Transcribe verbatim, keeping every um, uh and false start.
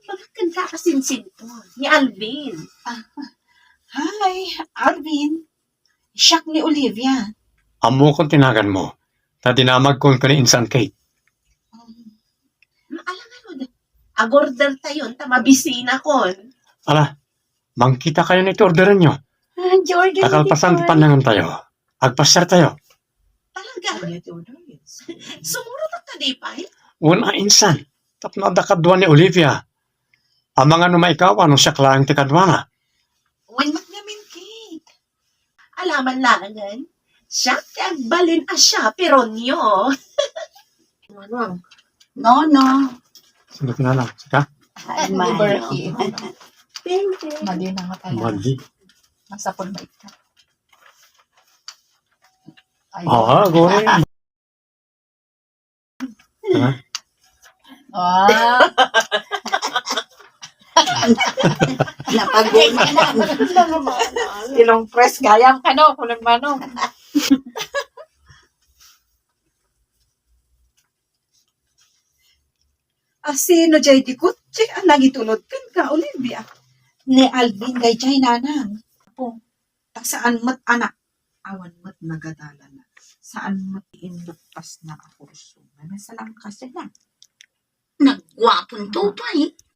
Pagkanta ka sinsinpon ni Alvin. Ah, hi, Alvin. Siak ni Olivia. Ammokon ti naganmo, ta dinamagkon ken ni Insan Kate. Um, Maalangan, agorder tayon ta mabisinakon. Ala, mangkita kayon iti orderenyo. Ah, Jordan, Takalpasan ti pannangan tayo. Agpasiar tayo. Talaga? Sumurot ka di pay? Wen a, Insan. Tapno adda kadua ni Olivia. Amangan no maikawa no siak laeng ti kaduana. Wen met ngamin, Kate. Alaman laengen, siak ti agbalin a chaperonyo. Manong. No, no. Sino ti nanang? Sika? Ay, Happy birthday. Thank you. Madi na nga pala. Madi. Masapul ba ito? Ay. Oo, go ahead. Ha? Wow. Napagod na lang. Ilong press gayam kano, kulon manong. Asino jay di kotse a nangitulod kenka, Olivia? Ni Alvin dayjay, nanang. Apo, ta saan met, anak. Awan met nagadalana. Saan met inlupasna a kurso. Nga nasalang kasi na. Nagguapon to, pay.